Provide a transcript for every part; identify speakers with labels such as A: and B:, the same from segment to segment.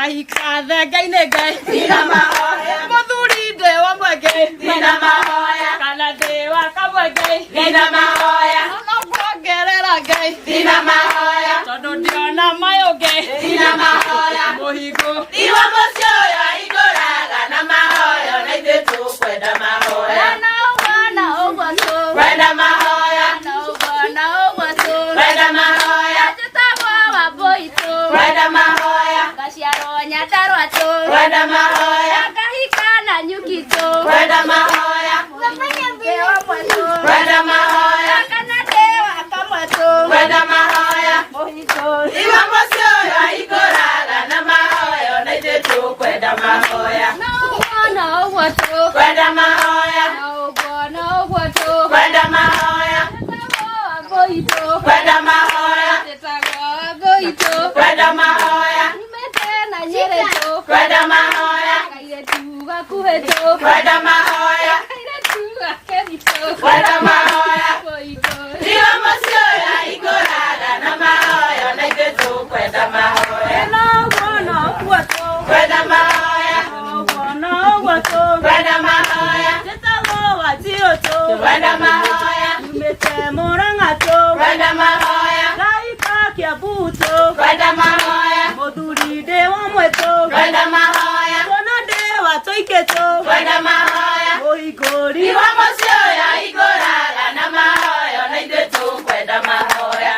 A: Ngahika thenga-inĩ Ngai.
B: Tina mahoya.
A: Mũthuri ndĩ wa mwenge.
B: Tina mahoya.
A: Kana ndĩ wa kamwenge.
B: Tina mahoya.
A: No kuongerera Ngai.
B: Tina mahoya.
A: Tondũ ndiona mayũ Ngai.
B: Tina mahoya.
A: Mũhingo.
B: Iwa mũciĩ ũyũ ahingũraga na mahoya na ithuĩ tũkwenda mahoya.
C: Na ũguo na ũguo tu.
B: Kwenda mahoya.
C: Na ũguo na ũguo tu.
B: Kwenda mahoya.
C: Njĩtagwo Wambũi tu.
B: Kwenda mahoya.
C: Ngaciarwo Nyandarua tu.
B: Kwenda mahoya.
C: Ngahika na nyuki tu.
B: Kwenda mahoya.
C: Ndĩ wa mwetũ.
B: Kwenda mahoya.
C: Kana ndĩ wa kamwetũ.
B: Kwenda mahoya.
C: Mũhitũ.
B: Iwa mũciĩ ũyũ ahingũraga na mahoya na ithuĩ tũkwenda mahoya.
C: Na ũguo na ũguo tu.
B: Kwenda mahoya.
C: Na ũguo na ũguo tu.
B: Kwenda mahoya.
C: Njĩtagwo Wambũi tu.
B: Kwenda mahoya.
C: Njĩtagwo Wambũi tu.
B: Kwenda mahoya.
C: Nyumĩte na Nyĩrĩ tu.
B: Kwenda mahoya.
C: Kairĩtu gakuhĩ tu.
B: Kwenda mahoya.
C: Kairĩtu gakeni tu.
B: Kwenda mahoya.
C: Mũhitũ.
B: Iwa mũciĩ ũyũ ahingũraga na mahoya na ithuĩ tũkwenda mahoya.
A: Na ũguo na ũguo tu.
B: Kwenda mahoya.
A: Ũguo na ũguo tu.
B: Kwenda mahoya.
A: Njĩtagwo Wanjirũ tu.
B: Kwenda mahoya.
A: Nyumĩte Mũrang'a tu.
B: Kwenda mahoya.
A: Ngahika Kiambu tu.
B: Kwenda mahoya.
A: Mũthuri ndĩ wa mwetũ.
B: Kwenda mahoya.
A: Kuona ndĩ wa tũingĩ tu.
B: Kwenda mahoya.
A: Mũhingũri.
B: Iwa mũciĩ ũyũ ahingũraga na mahoya na ithuĩ tũkwenda mahoya.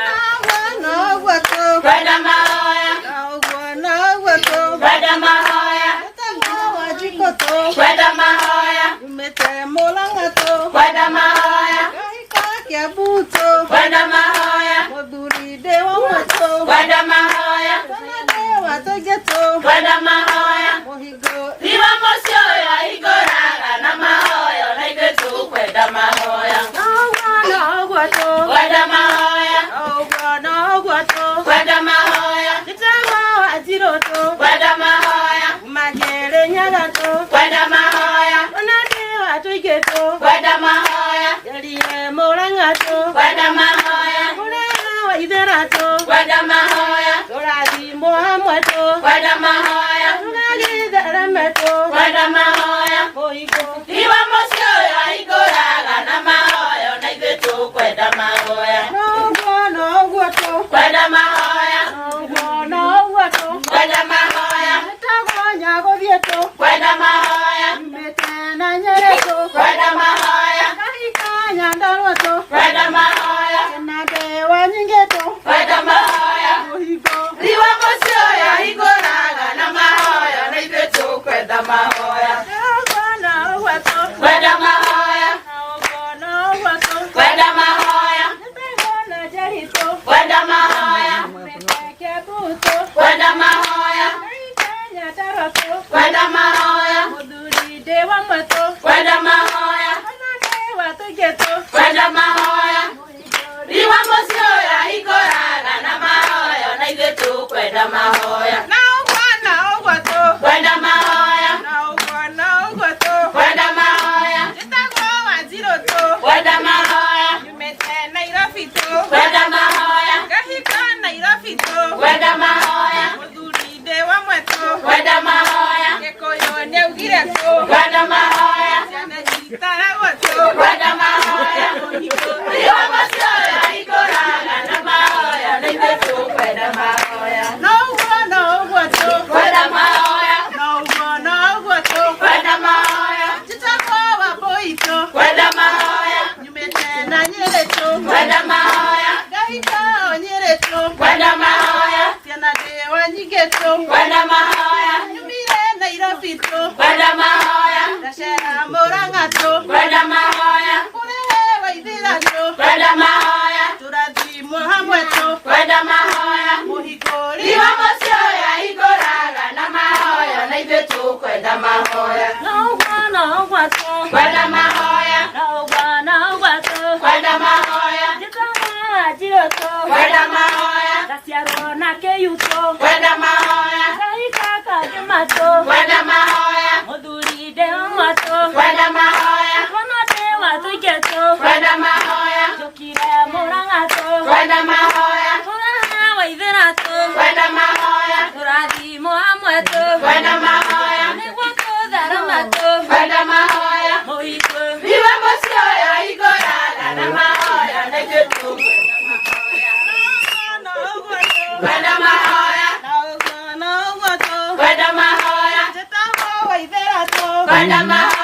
D: Na ũguo tu.
B: Kwenda mahoya.
D: Na ũguo na ũguo tu.
B: Kwenda mahoya.
D: Njĩtagwo Wanjikũ tu.
B: Kwenda mahoya.
D: Nyumĩte Mũrang'a tu.
B: Kwenda mahoya.
D: Ngahika Kiambu tu.
B: Kwenda mahoya.
D: Mũthuri ndĩ wa mwetũ.
B: Kwenda mahoya.
D: Kana ndĩ wa tũingĩ tu.
B: Kwenda mahoya.
D: Mũhingo.
B: Iwa mũciĩ ũyũ ahingũraga na mahoya na ithuĩ tũkwenda mahoya.
A: Na ũguo na ũguo tu.
B: Kwenda mahoya.
A: Na ũguo na ũguo tu.
B: Kwenda mahoya.
A: Njĩtagwo Wanjirũ tu.
B: Kwenda mahoya.
A: Kuma Kĩrĩnyaga tu.
B: Kwenda mahoya.
A: Ona ndĩ wa tũingĩ tu.
B: Kwenda mahoya.
A: Ngerie Mũrang'a tu.
B: Kwenda mahoya.
A: Kũrĩa wa ithera tu.
B: Kwenda mahoya.
A: Tũrathimwo hamwe tu.
B: Kwenda mahoya.
A: Tũgagĩthereme tu.
B: Kwenda mahoya.
A: Mũhingo.
B: Iwa mũciĩ ũyũ ahingũraga na mahoya na ithuĩ tũkwenda mahoya.
D: Na ũguo na ũguo tu.
B: Kwenda mahoya.
A: Na ũguo na ũguo tu.
B: Kwenda mahoya.
D: Njĩtagwo Nyagũthiĩ tu.
B: Kwenda mahoya.
D: Nyumĩte na Nyĩrĩ tu.
B: Kwenda mahoya.
D: Ngahika Nyandarua tu.
B: Kwenda mahoya.
D: Na ndĩ wa nyingĩ tu.
B: Kwenda mahoya.
D: Mũhingo.
B: Iwa mũciĩ ũyũ ahingũraga na mahoya na ithuĩ tũkwenda mahoya.
A: Na ũguo na ũguo tu.
B: Kwenda mahoya.
A: Na ũguo na ũguo tu.
B: Kwenda mahoya.
A: Njĩtagwo na Njeri tu.
B: Kwenda mahoya.
A: Nyumĩte Kiambu tu.
B: Kwenda mahoya.
A: Ngahika Nyandarua tu.
B: Kwenda mahoya.
A: Mũthuri ndĩ wa mwetũ.
B: Kwenda mahoya.
A: Ona ndĩ wa tũingĩ tu.
B: Kwenda mahoya. Iwa mũciĩ ũyũ ahingũraga na mahoya na ithuĩ tũkwenda mahoya.
D: Na ũguo na ũguo tu.
B: Kwenda mahoya.
D: Na ũguo na ũguo tu.
B: Kwenda mahoya.
D: Njĩtagwo Wanjirũ tu.
B: Kwenda mahoya.
D: Nyumĩte Nairobi tu.
B: Kwenda mahoya.
D: Ngahika Nairobi tu.
B: Kwenda mahoya.
D: Mũthuri ndĩ wa mwetũ.
B: Kwenda mahoya.
D: Gĩkũyũ nĩaugire tu.
B: Kwenda mahoya.
D: Ciana citaragwo tu.
B: Kwenda mahoya. Iwa mũciĩ ũyũ ahingũraga na mahoya na ithuĩ tũkwenda mahoya.
D: Na ũguo na ũguo tu.
B: Kwenda mahoya.
D: Na ũguo na ũguo tu.
B: Kwenda mahoya.
D: Njĩtagwo Wambũi tu.
B: Kwenda mahoya.
D: Nyumĩte na Nyĩrĩ tu.
B: Kwenda mahoya.
D: Ngahika o Nyĩrĩ tu.
B: Kwenda mahoya.
D: Ciana ndĩ wa nyingĩ tu.
B: Kwenda mahoya.
D: Nyumire Nairobi tu.
B: Kwenda mahoya.
D: Ndacera Mũrang'a tu.
B: Kwenda mahoya.
D: Kũrehe wa ithira tu.
B: Kwenda mahoya.
D: Tũrathimwo hamwe tu.
B: Kwenda mahoya.
D: Mũhingũri.
B: Iwa mũciĩ ũyũ ahingũraga na mahoya na ithuĩ tũkwenda mahoya.
A: Na ũguo na ũguo tu.
B: Kwenda mahoya.
A: Na ũguo na ũguo tu.
B: Kwenda mahoya.
A: Njĩtagwo Wanjirũ tu.
B: Kwenda mahoya.
A: Ngaciarwo na Kĩyutũ.
B: Kwenda mahoya.
A: Ngahika Kangĩmatũ.
B: Kwenda mahoya.
A: Mũthuri ndĩ wa mwatũ.
B: Kwenda mahoya.
A: Kuona ndĩ wa tũingĩ tu.
B: Kwenda mahoya.
A: Njũkire Mũrang'a tu.
B: Kwenda mahoya.
A: Kũrĩa wa ithera tu.
B: Kwenda mahoya.
A: Tũrathimwo hamwe tu.
B: Kwenda mahoya. Kwenda mahoya. Kwenda mahoya.